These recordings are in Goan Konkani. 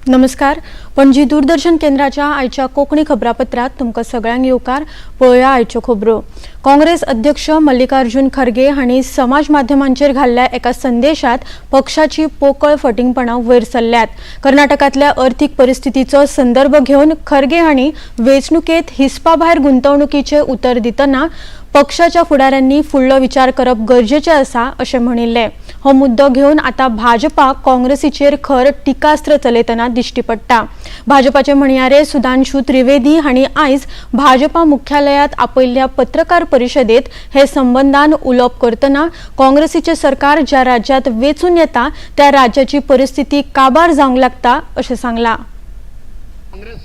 नमस्कार, पणजी दूरदर्शन केंद्राच्या आयच्या कोंकणी खबरापत्रात तुमकां सगळ्यांक येवकार. पळोवया आयच्यो खबरो. काँग्रेस अध्यक्ष मल्लिकार्जुन खरगे हांणी समाज माध्यमांचेर घाल्ल्या एका संदेशात पक्षाची पोकळ फटींगपणां वयर सरल्यात. कर्नाटकांतल्या अर्थीक परिस्थितीचो संदर्भ घेवन खरगे हांणी वेंचणुकेत हिस्पाभायर गुंतवणुकीचे उतर दितना पक्षाच्या फुडाऱ्यांनी फुडलो विचार करप गरजेचें आसा अशें म्हणिल्लें. हो मुद्दो घेवन आतां भाजपा काँग्रेसीचेर खर टिकास्त्र चलयतना दिश्टी पडटा. भाजपाचे म्हणयारे सुधांशु त्रिवेदी हांणी आयज भाजपा मुख्यालयात आपयल्ल्या पत्रकार परिशदेत हे संबंदान उलोवप करतना काँग्रेसीचें सरकार ज्या राज्यात वेंचून येता त्या राज्याची परिस्थिती काबार जावंक लागता अशें सांगलां. कांग्रेस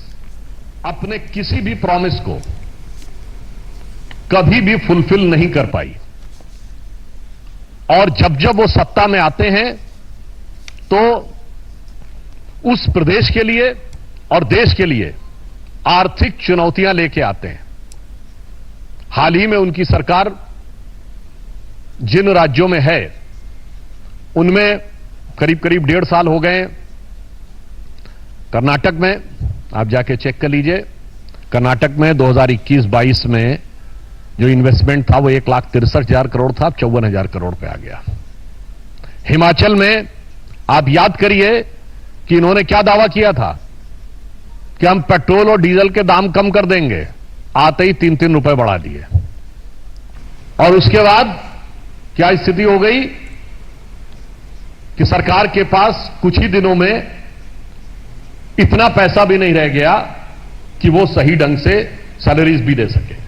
अपने किसी भी प्रॉमिस को कभी भी फुलफिल नहीं कर पाई और जब जब वो सत्ता में आते हैं तो उस प्रदेश के लिए और देश के लिए आर्थिक चुनौतियां लेके आते हैं. हाल ही में उनकी सरकार जिन राज्यों में है, उनमें करीब करीब 1.5 साल हो गए. कर्नाटक में आप जाके चेक कर लीजिए, कर्नाटक में 2021-22 में जो इन्वेस्टमेंट था वो 1,63,000 करोड़ था, अब 54,000 करोड़ पे आ गया. हिमाचल में आप याद करिए कि इन्होंने क्या दावा किया था कि हम पेट्रोल और डीजल के दाम कम कर देंगे. आते ही 3-3 रुपए बढ़ा दिए और उसके बाद क्या स्थिति हो गई कि सरकार के पास कुछ ही दिनों में इतना पैसा भी नहीं रह गया कि वो सही ढंग से सैलरीज भी दे सके.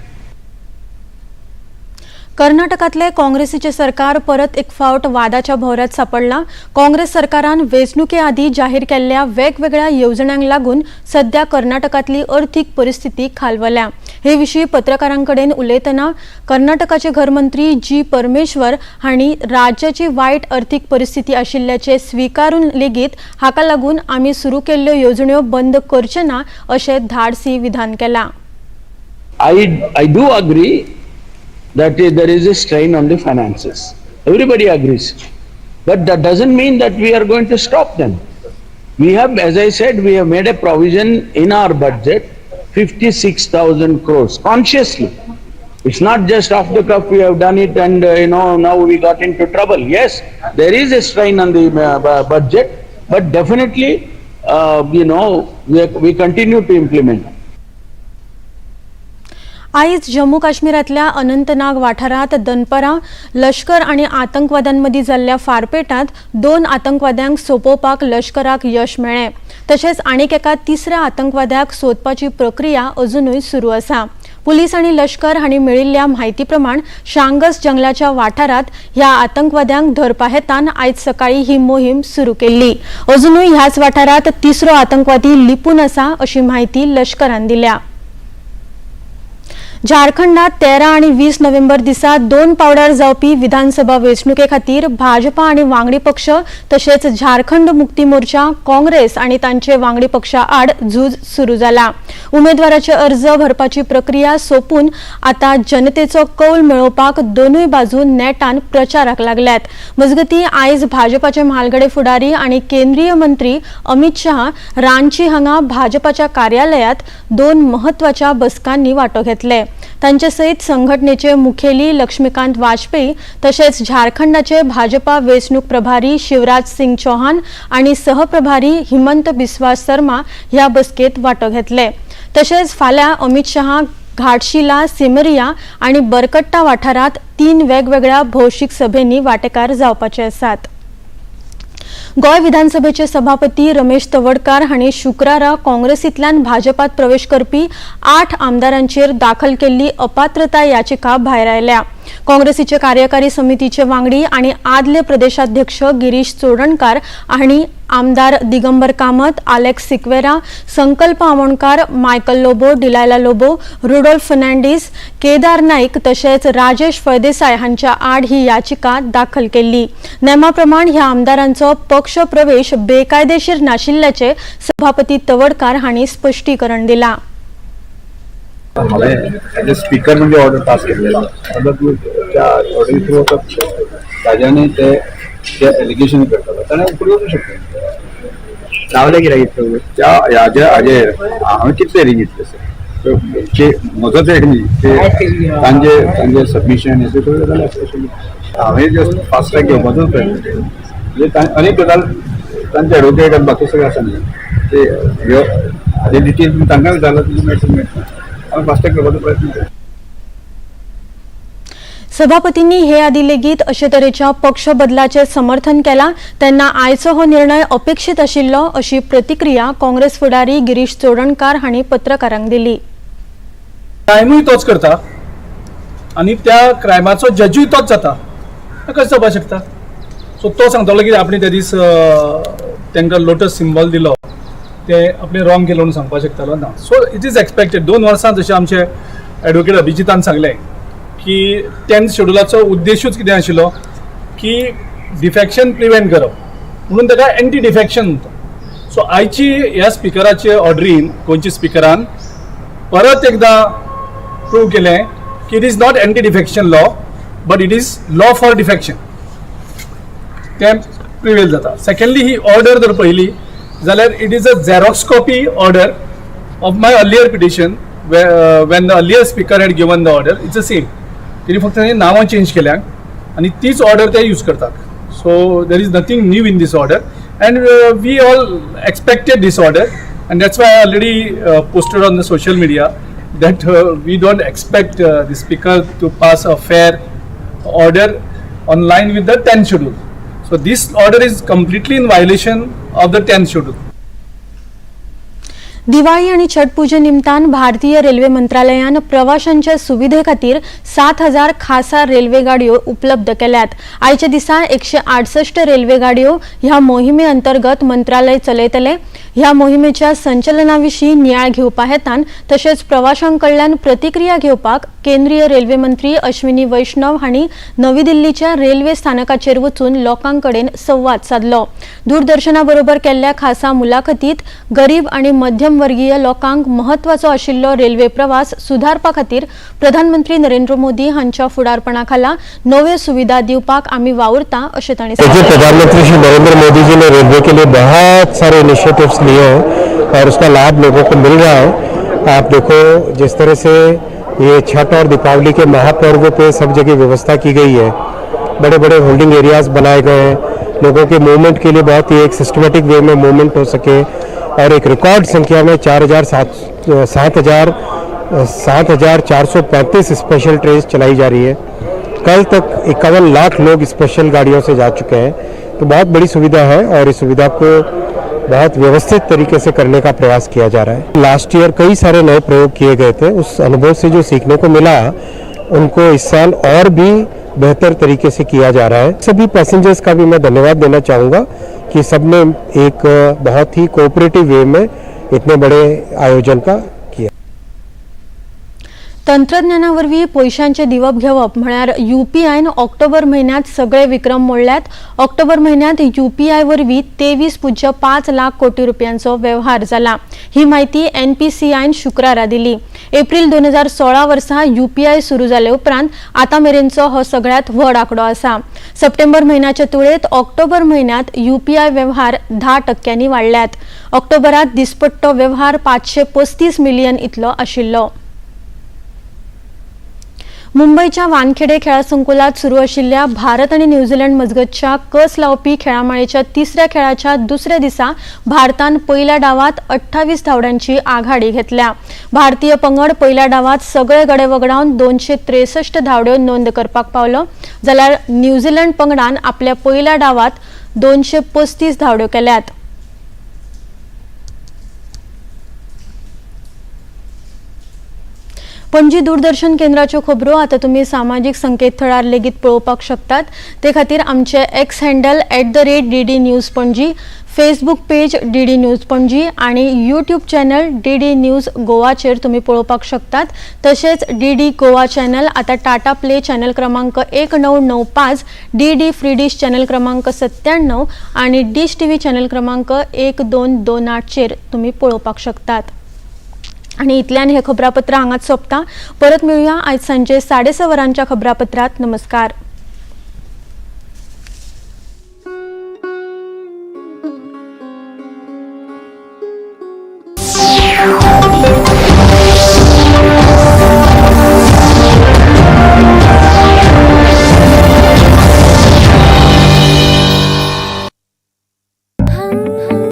कर्नाटकातले काँग्रेसीचे सरकार परत एक फावट वादाच्या भोवऱ्यात सापडला. काँग्रेस सरकारान वेंचणुके आदीं जाहीर केल्ल्या वेगवेगळ्या येवजण्यांक लागून सध्या कर्नाटकांतली अर्थीक परिस्थिती खालवल्या. हे विशीं पत्रकारां कडेन उलयतना कर्नाटकाचे घरमंत्री जी परमेश्वर हांणी राज्याची वायट अर्थीक परिस्थिती आशिल्ल्याचें स्विकारून लेगीत हाका लागून आमी सुरू केल्ल्यो येवजण्यो बंद करचे ना अशें धाडसी विधान केलां. I do agree that there is a strain on the finances. Everybody agrees. But that doesn't mean that we are going to stop them. We have, as I said, we have made a provision in our budget, 56,000 crores, consciously. It's not just off the cuff we have done it and, now we got into trouble. Yes, there is a strain on the budget, but definitely, we continue to implement. आयज जम्मू काश्मीरांतल्या अनंतनाग वाठारांत दनपरां लश्कर आनी आतंकवाद्यांमदीं जाल्ल्या फारपेटांत दोन आतंकवाद्यांक सोंपोवपाक लश्कराक यश मेळ्ळें. तशेंच आनीक एका तिसऱ्या आतंकवाद्याक सोदपाची प्रक्रिया अजुनूय सुरू आसा. पुलीस आनी लश्कर हांणी मेळिल्ल्या म्हायती प्रमाण शांगस जंगलाच्या वाठारांत ह्या आतंकवाद्यांक धरपा हेतान आयज सकाळी ही मोहीम सुरू केल्ली. अजुनूय ह्याच वाठारांत तिसरो आतंकवादी लिपून आसा अशी म्हायती लश्करान दिल्या. झारखंडात 13 आनी 20 नोव्हेंबर दिसा दोन पावड्यार जावपी विधानसभा वेंचणुके खातीर भाजपा आनी वांगडी पक्ष तशेंच झारखंड मुक्ती मोर्चा, काँग्रेस आनी तांचे वांगडी पक्षा आड झूज सुरू जाला. उमेदवाराचे अर्ज भरपाची प्रक्रिया सोंपून आतां जनतेचो कौल मेळोवपाक दोनूय बाजू नेटान प्रचाराक लागल्यात. मजगतीं, आयज भाजपाचे म्हालगडे फुडारी आनी केंद्रीय मंत्री अमित शहा रांची हांगा भाजपाच्या कार्यालयात दोन म्हत्वाच्या बसकांनी वांटो घेतले. तांचे सयत संघटनेचे मुखेली लक्ष्मीकांत वाजपेयी तशेंच झारखंडाचे भाजपा वेंचणूक प्रभारी शिवराज सिंग चौहान आनी सहप्रभारी हिमंत बिस्वा शर्मा ह्या बसकेत वांटो घेतले. तशेंच फाल्यां अमित शहा घाटशिला, सिमरिया आनी बरकट्टा वाठारांत तीन वेगवेगळ्या भौशीक सभेंनी वांटेकार जावपाचे आसात. गोंय विधानसभेचे सभापती रमेश तवडकार हांणी शुक्रारा काँग्रेसींतल्यान भाजपात प्रवेश करपी आठ आमदारांचेर दाखल केल्ली अपात्रताय याचिका भायर आयल्या. काँग्रेसीचे कार्यकारी समितीचे वांगडी आनी आदले प्रदेशाध्यक्ष गिरीश चोडणकार हांणी आमदार Digambar Kamat, Alex Sequeira, Sankalp Amonkar, Michael Lobo, Delilah Lobo, Rudolf Fernandes, Kedar Naik तशेंच राजेश फळदेसाय हांच्या आड ही याचिका दाखल केल्ली. नेमा प्रमाण ह्या आमदारांचो पक्ष प्रवेश बेकायदेशीर नाशिल्ल्याचे सभापती तवडकार हांणी स्पश्टीकरण दिलां. हांवें एज अ स्पिकर म्हणजे ऑर्डर पास केल्लेलो. त्या ऑर्डरी थ्रू ताज्यानी ते जे एलिगेशन करताले ताणें उकलूंक शकता. रावले कित्याक इतलो वेळ? त्या हाजे हाजेर हांवें कितले हेरींग घेतले सर, ते म्हजोच एक न्ही, ते तांचे तांचे सबमिशन हे सगळ्यो गजाली आसल्यो. हांवें जस्ट फास्ट ट्रॅक घेवपाचोच प्रयत्न केलो. म्हणजे अनेक गजाल तांचे एडवोकेट आनी बाकी सगळें आसा न्ही, ते ह्यो हाजे डिटेल तुमी तांकां विचारला तुमकां मेळटलें मेळटलें. हांवें फास्ट ट्रॅक घेवपाचो प्रयत्न केलो. सभापतींनी हे आदी लेगीत अशे तरेच्या पक्ष बदलाचे समर्थन केला तेन्ना आयचो हो निर्णय अपेक्षीत आशिल्लो अशी प्रतिक्रिया काँग्रेस फुडारी गिरीश चोडणकार हांणी पत्रकारांक दिली. क्रायमूय तोच करता आनी त्या क्रायमाचो जजूय तोच जाता, कशें जावपाक शकता? सो तो सांगतालो की आपणे त्या दीस तांकां लोटस सिंबल दिलो ते आपणे रॉंग केलो म्हणून सांगपाक शकतालो ना. So it is expected. 2 वर्सां जशें आमचे एडवोकेट अभिजितान सांगलें की 10th शेड्युलाचो उद्देशूच कितें आशिल्लो की डिफेक्शन प्रिवेंट करप, म्हणून ताका एंटी डिफेक्शन म्हणटा. सो आयची ह्या स्पिकराचे ऑर्डरीन गोंयच्या स्पिकरान परत एकदां प्रूव केलें की it is not anti defection law but it is law for defection, तें प्रिवेल जाता. सेकंडली ही ऑर्डर जर पळयली जाल्यार it is a xerox copy order of my earlier petition when the earlier speaker had given the order. It's a same, तेणी फक्त तांची नांवां चेंज केल्या आनी तीच ऑर्डर ते यूज करतात. So there is nothing new in this order and we all expected this order and that's why I already posted on the social media that we don't expect the speaker to pass a fair order on line with the 10th schedule. So this order is completely in violation of the 10th schedule. Diwali आणि छठ पूजे निमतान भारतीय रेल्वे मंत्रालयान प्रवाशांच्या सुविधे खातीर 7,000 खासा रेल्वे गाडयो उपलब्ध केल्यात. आयच्या दिसा 168 रेल्वे गाडयो ह्या मोहिमे अंतर्गत मंत्रालय चलयतले. ह्या मोहिमेच्या संचलना विशीं नियाळ घेवपा हेतान तशेंच प्रवाशां कडल्यान प्रतिक्रिया घेवपाक केंद्रीय रेल्वे मंत्री अश्विनी वैष्णव हांणी नवी दिल्लीच्या रेल्वे स्थानकाचेर वचून लोकां कडेन संवाद सादलो. दूरदर्शना बरोबर केल्ल्या खासा मुलाखतीत गरीब आणि मध्यमवर्गीय लोकांक म्हत्वाचो आशिल्लो रेल्वे प्रवास सुधारपा खातीर प्रधानमंत्री नरेंद्र मोदी हांच्या फुडारपणा खाला नव्यो सुविधा दिवपाक आमी वावुरता अशें तांणी देखिए, सांगलें. प्रधानमंत्री श्री नरेंद्र मोदी जी ने रेलवे के लिए बहुत सारे इनिशिएटिव्स लिए हैं और उसका लाभ लोगों को मिल रहा है. आप देखो, जिस तरह से ये छठ और दीपावली के महापर्व पे सब जगह व्यवस्था की गई है, बड़े बड़े होल्डिंग एरियाज बनाए गए हैं, लोगों के मूवमेंट के लिए बहुत ही एक सिस्टमेटिक वे में मूवमेंट हो सके और एक रिकॉर्ड संख्या में 4,007 7,435 स्पेशल ट्रेन चलाई जा रही है. कल तक 51 लाख लोग स्पेशल गाड़ियों से जा चुके हैं, तो बहुत बड़ी सुविधा है और इस सुविधा को बहुत व्यवस्थित तरीके से करने का प्रयास किया जा रहा है. लास्ट ईयर कई सारे नए प्रयोग किए गए थे, उस अनुभव से जो सीखने को मिला उनको इस साल और भी बेहतर तरीके से किया जा रहा है. सभी पैसेंजर्स का भी मैं धन्यवाद देना चाहूँगा कि सबने एक बहुत ही कोऑपरेटिव वे में इतने बड़े आयोजन का किया. तंत्रज्ञाना वरवीं पयशांचें दिवप घेवप म्हळ्यार युपीआयन ऑक्टोबर म्हयन्यांत सगळे विक्रम मोडल्यात. ऑक्टोबर म्हयन्यांत युपीआय वरवीं 23.5 लाख कोटी रुपयांचो वेव्हार जाला. ही म्हायती एनपीसीआयन शुक्रारा दिली. एप्रील 2016 वर्सा युपीआय सुरू जाले उपरांत आतां मेरेनचो हो सगळ्यांत व्हड आंकडो आसा. सप्टेंबर म्हयन्याचे तुळेंत ऑक्टोबर म्हयन्यांत युपीआय वेव्हार 10% वाडल्यात. ऑक्टोबरात दिसपट्टो वेव्हार 535 मिलियन इतलो आशिल्लो. मुंबयच्या वानखेडे खेळा संकुलात सुरू आशिल्ल्या भारत आनी न्यूझीलंड मजगतच्या कस लावपी खेळामाळेच्या तिसऱ्या खेळाच्या दुसऱ्या दिसा भारतान पयल्या डावात 28 धांवड्यांची आघाडी घेतल्या. भारतीय पंगड पयल्या डावात सगळे गडे वगडावन 263 धांवड्यो नोंद करपाक पावलो, जाल्यार न्यूझीलंड पंगडान आपल्या पयल्या डावात 235 धांवड्यो केल्यात. पणजी दूरदर्शन केंद्राच्यो खबरो आतां तुमी सामाजीक संकेतथळार लेगीत पळोवपाक शकतात. ते खातीर आमचे X handle @DD News Panaji, Facebook page DD News Panaji आनी यूट्यूब चॅनल डीडी न्यूज गोवाचेर तुमी पळोवपाक शकतात. तशेंच डीडी गोवा चॅनल आतां टाटा प्ले चॅनल क्रमांक 1995, डीडी फ्री डिश चॅनल क्रमांक 97 आनी डिश टीव्ही चॅनल क्रमांक 1228चेर तुमी पळोवपाक शकतात. आणि इतल्यान हे खबरापत्र हांगाच सोंपता. परत मेळुया आयज सांजे 6:30 वरांच्या खबरापत्रात. नमस्कार.